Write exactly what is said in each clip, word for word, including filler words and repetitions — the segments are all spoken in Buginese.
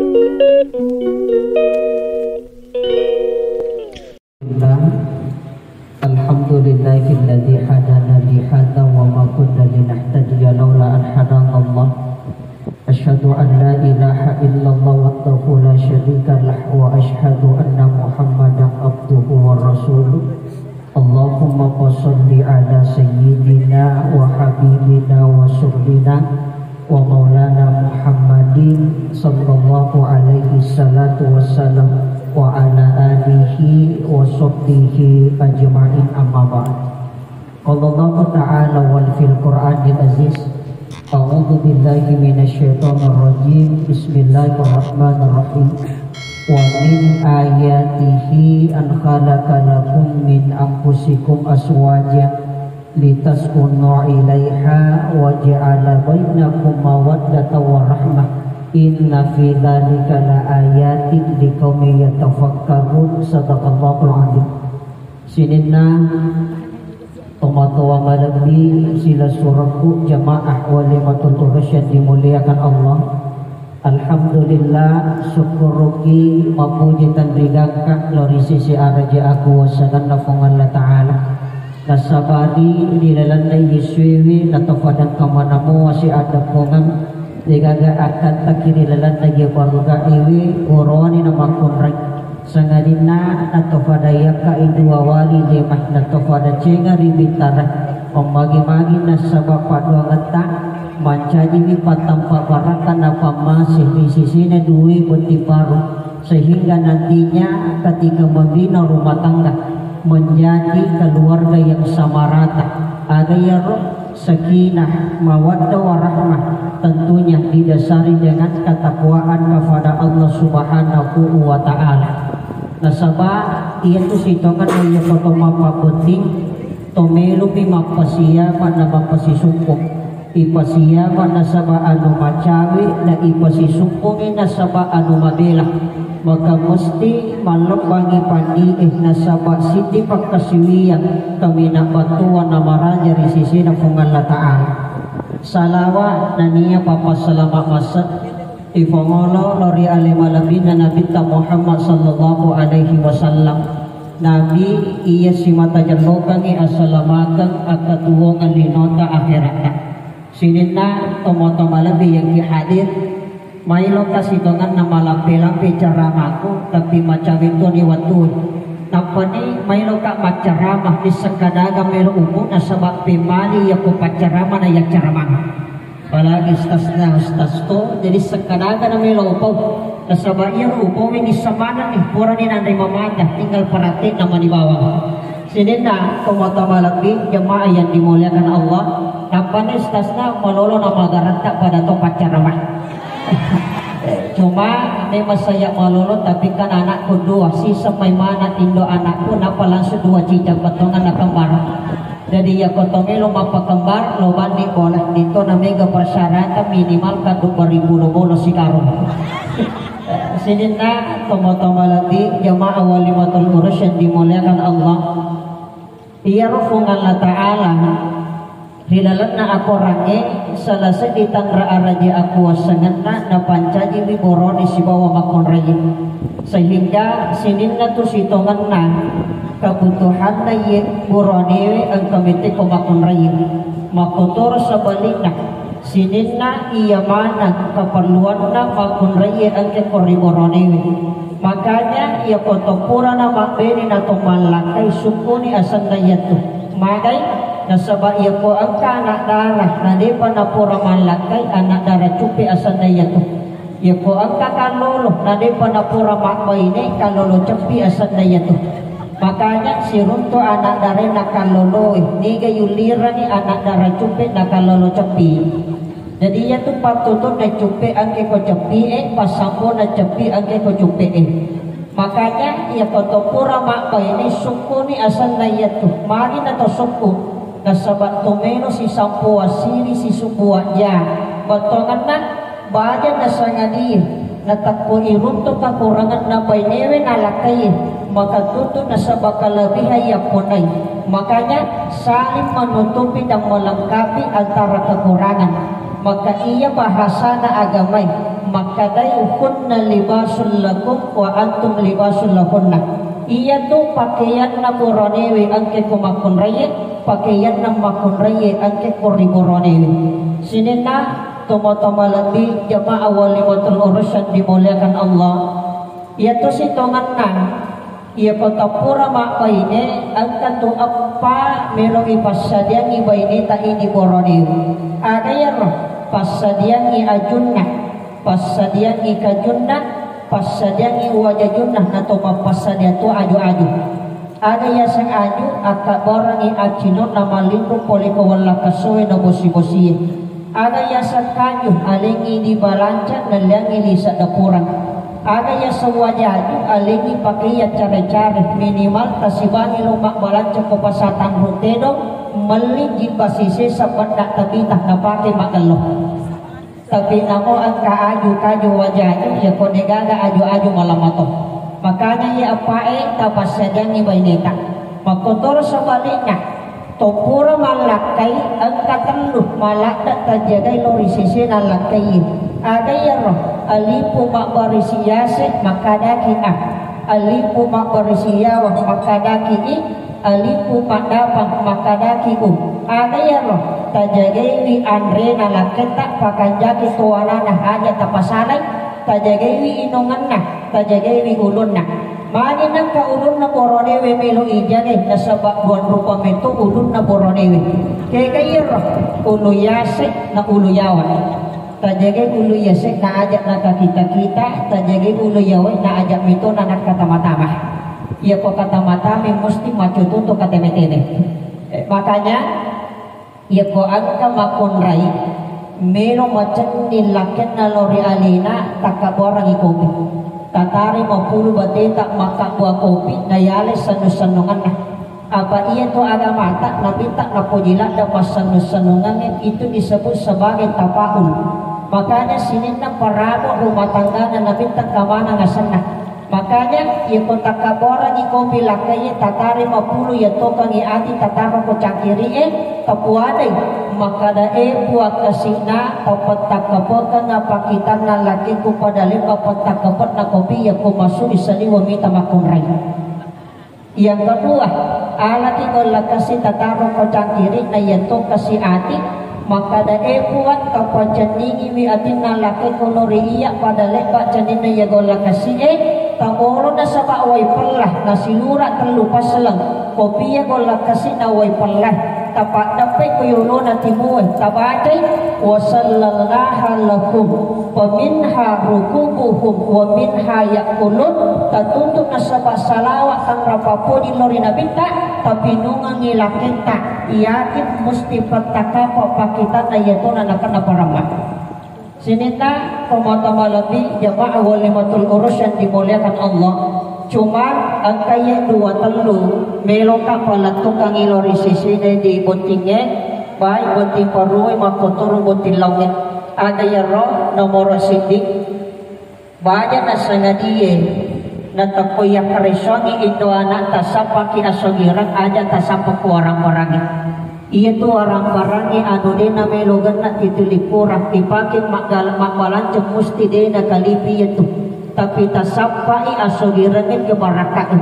Alhamdulillahilladzi hadana lihadza wa ma kunna linahtadiya laula an hadanallah. Asyhadu an la ilaha illallah wahdahu la syarika lah wa asyhadu anna Muhammadan abduhu wa rasuluh. Allahumma fasalli ala sayyidina wa habibina wa surrina wa maulana Muhammadin sallallahu alaihi salatu wassalam wa ala alihi wa sahbihi ajma'in, amma ba'd. Qala Allahu ta'ala wal fil Qur'anil aziz. A'udzu billahi minasy syaithanir rajim. Bismillahirrahmanirrahim. Wa min ayatihi an khalaqa lakum min anfusikum azwajan litaskunu ilaiha wa ja'ala bainakum mawaddatan wa rahmah. Inna fi dzalika la ayatin liqaumin yatafakkarun. Sadaqallahul azim. Sininna tomatoa malebbi silessurekku jamaah walimatul urus yang dimuliakan Allah. Alhamdulillah, sukkuruki mapuji tenrigakka lao ri sisi araja akuwasangenna Puang Allah Ta'ala. Nasabari ri lalenna Yesuewe natofadang kamanamuwa si adeppungeng, degaga akkattaki ri lalenna iye barugaewe, woroani namakkunrai. Sangadinna natofadayakka i dua wali lima, natofadacenga ri Bintara. Mammagi-magi nasaba paddoangetta mancajiwi pattampa barakka napammase ri sisina due botting baru, sehingga nantinya ketika membina rumah tangga menjadi keluarga yang sama rata. Aga iyaro? Sakinah, mawaddah warahmah, tentunya didasari dengan ketakwaan kepada Allah Subhanahu wa Ta'ala. Nasaba iyatu sitongenna iya koto mappabotting, to melopi mappasiama na mappasisukku. Ipasiama nasaba anu macawe, na ipasisukkungi nasaba anu mabela. Maka mesti mallembangi pandi'e nasaba siddi pakkasiwiang kaminang battoa namaraja ri sesena Puang Allah Ta'ala. Salawa nennia pappasalama masse ipongolo lao ri ale malebbinna Nabitta Muhammad sallallahu alaihi wasallam. Nabi iya simata jellokengngi asalamakeng akkatuwongeng linota akheratta. Sininna tomatoa malebbi yengki hadir, mailoka sitongenna malampe-lampe caramaku, tapi macawe toni wattue. Nappani mailoka maccarama, di sekkadaga melo umu nasaba pemali yako paccarama na yaccaramang. Apalagi ustazna ustaz to, jadi sekkadaga na melo upau. Nasaba iyaro upau ini semaneng nih, purani nanre mamata, tinggal perhatian nama di bawah. Sininna tomatoa malebbi jemaah yang dimuliakan Allah, nappani ustazna malolo na magaratta pada to paccarama. Cuma memang saya malolo, tapi kan anakku dua, siseng mai mana tindo anakku, napa langsung dua cicak patongan na kembar. Jadi ya koto melo mappakembar, lo bandi bola, dito na mega persyaratan minimal kadu beribu lo bolo sikarung. Sininna tomatoa malebbi jamaah walimatul urus yang dimuliakan Allah. Iyaro Puang Allah Ta'ala ri lalenna akorangnge sala seddi tanra araja akuwassengenna napancajiwi borone sibawa makkunraie, sehingga sininna tu sitongenna kebutuhanna iye boronewe engka meteko makkunraie. Makkotoro sebalikna, sininna iya maneng keperluanna makkunraie engka ko ri boronewe. Makanya iya ko to purana mabbene na to mallakkai sukkuni asenna iyatu. Magai? Nasaba iya ko engka anak dara na depa na pura mallakkai, anak dara cuppe asenna iyatu. Iya ko engka kallolo na depa na pura mabbaine, kallolo ceppi asenna iyatu. Makanya siruntu anak darae na kalloloe, niga yullirani anak dara cuppe na kallolo ceppi. Jadi iyatu pattutunna cuppe engke ko ceppi e, passambona ceppi engke ko cuppe e. Makanya iya ko to pura mabbaine sukkuni asenna iyatu, magi na to sukku, nasaba to melo sisampo asiri sisubbu aja. Bettuangenna baja nasangadie, natakko iruntu kakuranganna bainewe nalakkaie, maka tutu nasaba kalebihan yapponai. Makanya saling menutupi dan melengkapi antara kekurangan. Maka iya bahasana agamai, Makkadai, "Hunna libasul lakum wa antum libasul lahunna." Iyatu pakaianna boronewe engka ko makkunraie, pakaianna makkunraie engka ko ri boronewe. Sininna tomatoa malebbi jamaah walimatul urus yang dimuliakan Allah. Iyatu sitongenna, iyako tappura mabbaine, engka tu eppa melo ipassadiangi baineta idi boronewe. Aga iyaro? Passadiangi ajunna, passadiangi kajunna, passadiangi wajajunna, nato mappassadia tu aju-aju. Aga yaseng aju? Akkabbarangi accinonna mallinrung pole ko wellakkasoe na bosi-bosie. Aga yaseng kaju? Alengngi di balanca, nelliangngi lisa dapurang. Aga yaseng wajaju? Alengngi pakei yaccare-care, minimal tasibangi lo mabbalanca ko pasar Tanru Tedong, melli jibba sisesa, pedda tabita napake maggello. Tapi namo engka aju kaju wajaju, iyako degaga aju-aju malammato. Makanya iya eppae tapassadiangi baineta. Makkotoro sebaliknya, to pura mallakkai, engka tellu maladde tajagai lo ri sesena lakkai. Aga iyaro? Alipu mabbarisi yase makkadaki a. Alipu mabbarisi yawa makkadaki i. Alipu maddapang makkadaki u. Aga iyaro? Tajagaiwi anrena lakketta, pakanjaki toanana aja tapasalai, tajagaiwi inungenna, tajagaiwi ulunna. Magi nengka ulunna boronewe melo ijagai, nasaba duang rupa meto ulunna boronewe. Kega iyaro? Ulu yase na ulu yawa. Tajagai ulu yase na aja nakakita-kita, tajagai ulu yawa na aja meto na nakkatama-tama. Iyako katama-tama musti maccututu kateme-teme. Eh, makanya, iyako engka makkunrai melo macenning lakkenna lo ri alena, takkabbuarangi kopi. Tatare mapulu bateta makkabbua kopi, nayale sennu-sennungenna. Apa iyatu agamata, nabitta napoji ladde massennu-sennungengnge, itu disebut sebagai tafaul. Makanya sininna parabo rumah tanggana nabitta kamanang asenna. Makanya iyako takkabborangi kopi lakkaie, tatare mapulu, yatokangi ati tataroko cangkiri'e, tapuadai, makkada, "E Puang kasi'na, tapettakkapekengnga pakkitanna lakkekku pada lebba pettakkape'na kopi iyako masui saliwa mita makkunrai." Yang kedua, alaki golla kasi tataroko cangkiri'na iyatto kasi ati, makkada, "E Puang, tapacenningiwi atinna lakkekku lo ri iyya pada lebba cenninna iya golla kasi'e, tamolo nasaba wai pella, nasilura tellu passeleng, kopiya golla kasi'na wai pella, tapaddeppe ko yolona timue, tabacai, wa sallallahu lakum." Faminha rukubuhum wa minha ya'kulun, tatuntu nasaba salawa tanra pappoji lo ri nabitta, tapinungengi lakketta, yakin musti pettakapa pakkitanna iyatona nakenna paramma. Sininna tomatoa malebbi jamaah walimatul urus yang dimuliakan Allah. Cuma engka iye dua tellu meloka palettukangi lo ri sisine di bottingnge, baik botting parue makkotoro botting laungnge. Ada iyaro nomoro siddi, baja nasangadie natakko yakkaresoangi indo anakta sappaki asogireng, aja tasappa ko warang-warangnge. Iyatu warang-warangnge anu de namelo genna tituli pura ipake maggala-, mabbalanca musti de nakalipi iyatu. Tapi tasappai asogirengnge ke barakkae.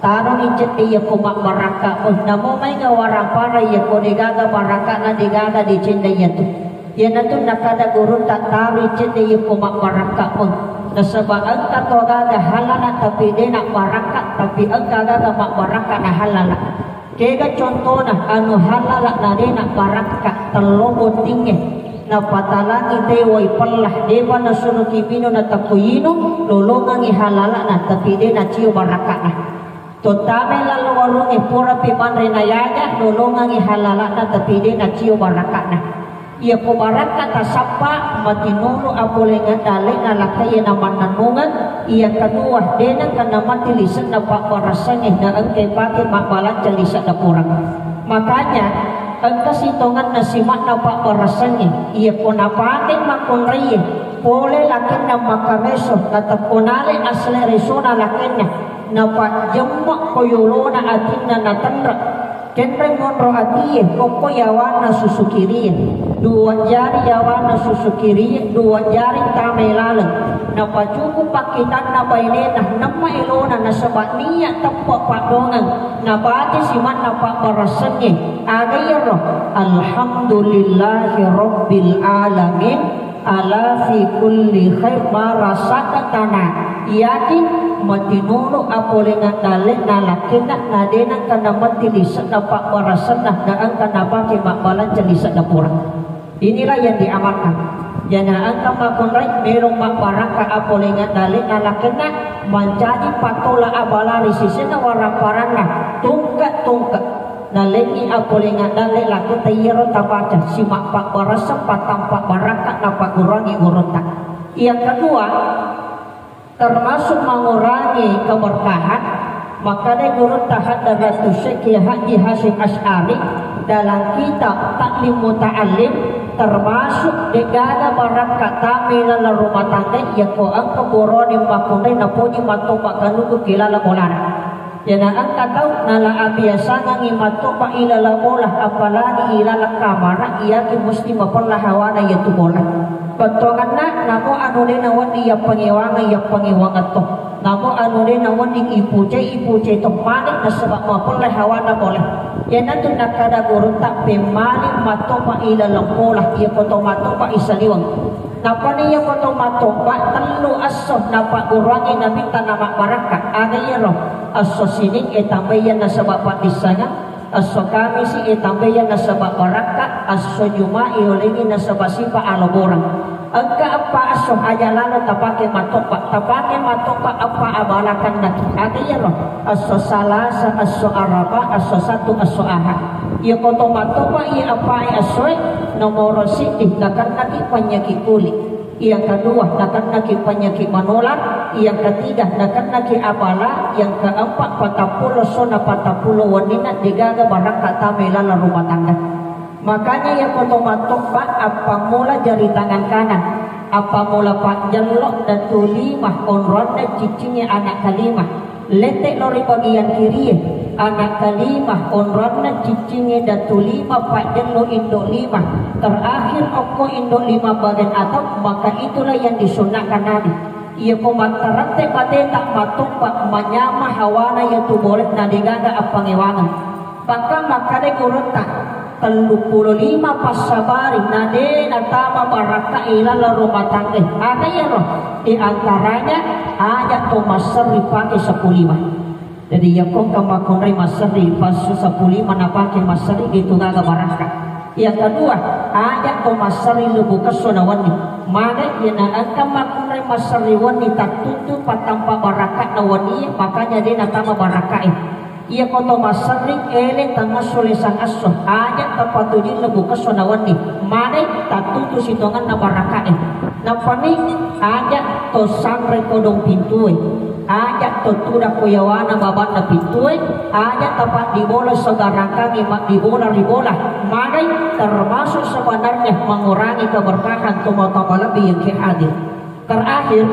Taroni cedde iyako mabbarakka, oh, namo maega warang para iyako degaga barakkana degaga dicenda iyatu. Iyanatu nakkada gurutta, taroi cedde iyako mabbarakka, oh. Nasaba engka to gaga halala tapi de nabbarakka, tapi engka gaga mabbarakka na halala. Kega contona anu halala na de nabbarakka, tello bottingnge, napatalangi te wai pella, depa nasuroki minung natakko inung, lolongangi halalana tapi de nacio barakkana. Tottamai lallo warungnge, purapi manre nayaja, lolongangi halalana tapi de nacio barakkana. Iyako barakka tasappa, matinulu apolengeng dalle'na lakkaie namannennungeng, iya kedua, de nengka namatti lise'na pabbarassangnge na engkai pake mabbalanca lise'na purang. Makanya, engka sitongenna sima'na pabbarassangnge, iyako napake makkunraie, pole lakkenna makkareso, natekko nale asleresona lakkenna, napajjemma ko yolona atinna natenre. Kenreng monro atie, kokko yawanna susu kirie, dua jari yawanna susu kirie, dua jari tamai laleng, Napacuku pakkitanna bainena, nemma elona nasaba niya teppe paddoangeng, nabate simanna pabbarassengnge. Aga iyaro? Alhamdulillahi rabbil alamin, ala fi kulli khair ma razaqtana. Yakin matinulu apolengnga dalle nalakkenna nadena kana matti lise'na pabbarasenna, na engka napake mabbalanca lise'na pura. Inilah yang diamalkan. Jana engka makkunrai melo mabbarakka apolengnga dalle nalakkenna, mancaji patola abala ri sisenna warapparanna, tungke-tungke. Nalengngi apolengnga dalle lakketta iyaro tabaca, simappabbaraseng, patampa barakka, napagguruangngi gurutta. Yang kedua, termasuk mengurangi keberkahan, makkeda gurutta Hadratus Syekh Kiai Haji Hasyim Asy'ari dalam kitab Taklim Muta'allim, termasuk degaga barakka tama ri laleng rumah tangga, yakko engka burane makkunrai napoji mattoba kanuku ki laleng bolana. Jana engka tau nala abiasangengngi mattoba ilaleng bola, apalagi ilaleng kamara, iyaki musti mapella hawana iyatu bola. Bettuangenna, namo anu de nawedding yappangewangeng, yappangewangeng to. Namo anu de nawedding ipucai, ipucai to, mane nasaba mapella hawana bola. Iyanatu nakkada gurutta, pemmali mattoba ilaleng bola, iyako to mattoba isaliweng. Nappani iyako to mattoba tellu esso napagguruangngi Nabitta namabbarakka. Aga iyaro? Esso Sining e tambaiya nasaba paddissengeng, esso Kamisi e tambaiya nasaba barakka, esso Juma e olengngi nasaba sipa aloboreng. Engka eppa esso aja lalo tapake mattoba, tapake mattoba eppa abala kannaki. Aga iyaro? Esso Salasa, esso Araba, esso Sattu, esso Aha. Iyako to mattoba iya eppae essoe, nomoro siddi nakennaki penyakit kulit. Yang kedua, nakennaki penyakit menular. Yang ketiga, nakennaki abala. Yang keempat, patappulo essona patappulo wenninna degaga barakka tama ri laleng rumah tangga. Makanya iyako to mattoba, appammula jari tangan kanan, appammula pajjello datu lima onronna ciccingnge anak kalima. Lette lao ri bagian kirie, anak kalima, onronna ciccingnge datu lima, pajjello indo lima, terakhir okko indo lima bagian atap, maka itulah yang disunnahkan Nabi. Iyako mattarette bateta mattoba, manyama hawana iyatu bola, na degaga appangewangeng. Bahkan makkeda gurutta, telluppulo lima passabari na de natama barakka ilaleng rumah tangga. Aga iyaro? Di antaranya, aja to masserri pake sapu lima. Jadi, yakko engka makkunrai masserri passu sapu lima napake masserri, de tu gaga barakka. Yang kedua, aja to masserri lebbu kesso na wenni. Magai iyana engka makkunrai masserri wenni tattuntu patampa barakka na wenni, makanya de natama barakka e. Iyako to masserri ele tangesso lesang esso, aja tapatujui lebbu kesso na wenni, mane tattutu sitongenna barakkae. Nappani aja to sanre kodong pintue, aja to tudakko yawana babanna pintue, aja tapaddi bola segarangkangi maddi bola ri bola, mane termasuk sebenarnya mengurangi keberkahan tomatoa malebbi yang ke hadir. Terakhir,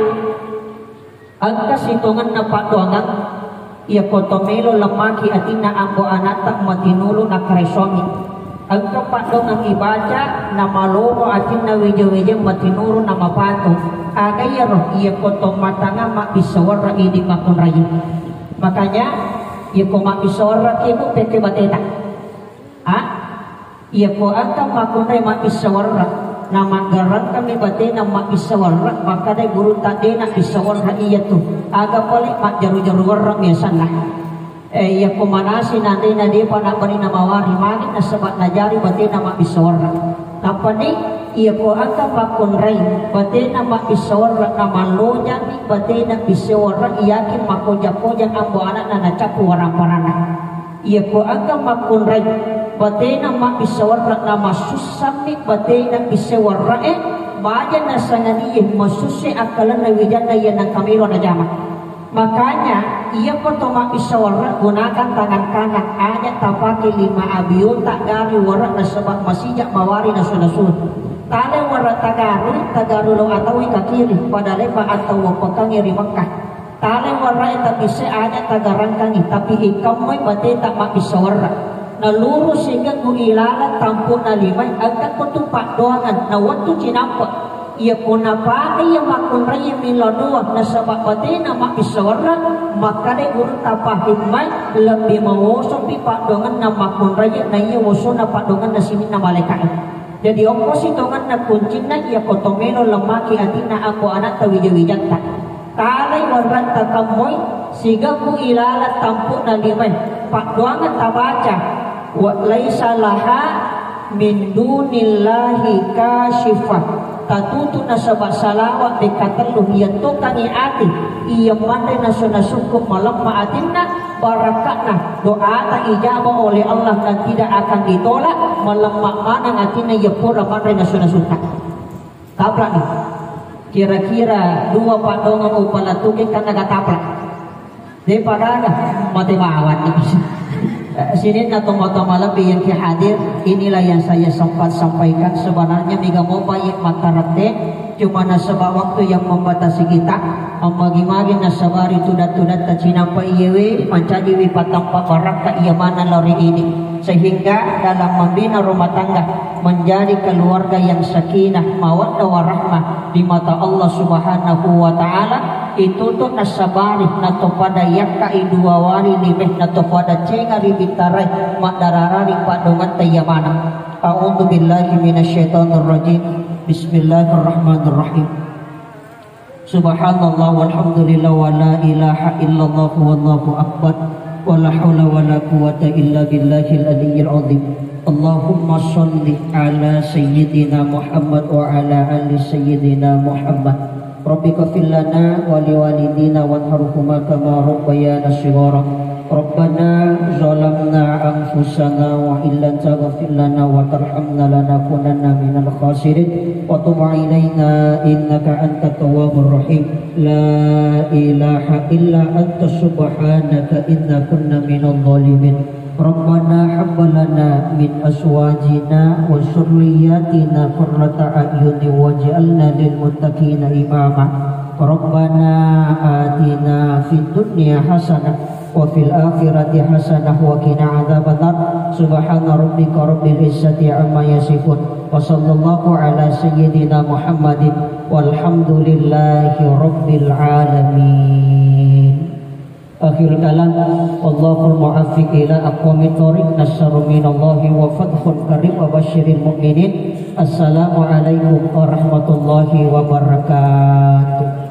engka sitongenna paddoangeng, iyako to melo lemmaki atinna ambo anatta matinulu nakkaresoangngi. Engka paddoangeng ibaca namalomo atinna wija-wija matinulu namapato. Aga iyaro? Iyako to matanga mabbissa werra idi makkunrai. Makanya, iyako mabbissa werra ki, Bu, pekki bateta. Ah, iyako engka makkunrai mabbissa werra, namaggarangkami batena mabbissa werra, makkadai gurutta, de nabbissa werra iyatu. Aga pale majjaru-jaru werra biasanna. Eh, iyako manasi nanrena depa nabbani namawari magi nasaba najari batena mabbissa werra. Nappani iyako engka makkunrai batena mabbissa werra, namallojami batena bissa werra, iyakin makkoja-koja ambo anakna nacappu warang-paranna. Iyako engka makkunrai batena mabbissa werra, namassussammi batena bissa werrae, baja nasangadie masusse akkalenna wijanna iya nangka melo najama. Makanya, iyako to mabbissa werra, gunakan tangan kanan, aja tapake lima abio, taggari werra nasaba masija mawari nasu-nasu. Tale werra taggari, taggari lo atawi ka kiri, pada lepa atau wappekangi ri Mekkah. Tale werrae tabissai aja tagarangkangi, tapi ikemmoi bateta mabbissa werra. Naluru sigeggu ilaleng tampu'na limae, engka ko tu paddoangeng, na wettu cinampe. Iyako napake iya makkunraie millau doang nasaba batena mabbissa werrang, makkadai gurutta Fahim mai, lebbi mawosopi paddoangenna makkunraie naiya wosona paddoangenna sininna malaeka'e. Jadi okkosi tongenna kuncinna iyako to melo lemmaki atinna ambo anatta wija-wijatta. Talai werratta kammoi, sigabbu ilalang tampu'na limae. Paddoangeng tabaca, wa laisa laha min dunillahi kasyifah. Tatutu nasaba salawat bekka tellu, iya tokkangngi ati, iya manre nasu-nasukku malemma atinna, barakka'na doata ijabah oleh Allah dan tidak akan ditolak, malemma maneng atinna iya pura manre nasu-nasutta. Taplak ni. Kira-kira dua paddoangeng upalettukeng kan naga taplak. Depa gaga, mate bawang ni. Eh, sininna tomatoa malebbi yang ki hadir, inilah yang saya sempat sampaikan. Sebenarnya mega mopa yang matarette, cuma nasaba waktu yang membatasi kita, magi-magi nasabari tudat-tudatta cinampa iyewe, mancajiwi patampa barakka iya maneng lao ri idi. Sehingga dalam membina rumah tangga menjadi keluarga yang sakinah, mawaddah warahmah di mata Allah Subhanahu wa Ta'ala, itu tu nasabari natopada yakkai dua wali limae natopada cenga ri bitarai maddararari paddoangetta iya maneng. A'udzu billahi minasyaitonir rajim. Bismillahirrahmanirrahim. Subhanallah walhamdulillah wa la ilaha illallah wallahu akbar. Wa la haula wa la quwwata illa billahil aliyyil azim. Allahumma shalli ala sayyidina Muhammad wa ala ali sayyidina Muhammad. Rabbi ighfir lana wa liwalidina warhamhuma kama rabbayana shighara. Rabbana zalamna anfusana wa illam taghfir lana wa tarhamna lanakunanna minal khasirin. Wa tub alaina innaka antat tawwabur rahim. La ilaha illa anta subhanaka inna kunna minadh dhalimin. Rabbana hab lana min azwajina wa dzurriyyatina qurrata a'yunin waj'alna lil muttaqina imama. Rabbana atina fid dunya hasanah wa fil akhirati hasanah wa qina adzabannar. Subhana rabbika rabbil izzati amma yasifun. Wa sallallahu ala sayyidina Muhammadin walhamdulillahi rabbil alamin. Akhir kalam, wallahul muwaffiq ila aqwamit thoriq. Nasrun minallahi wa fathun qarib wa basyiril mu'minin. Assalamualaikum warahmatullahi wabarakatuh.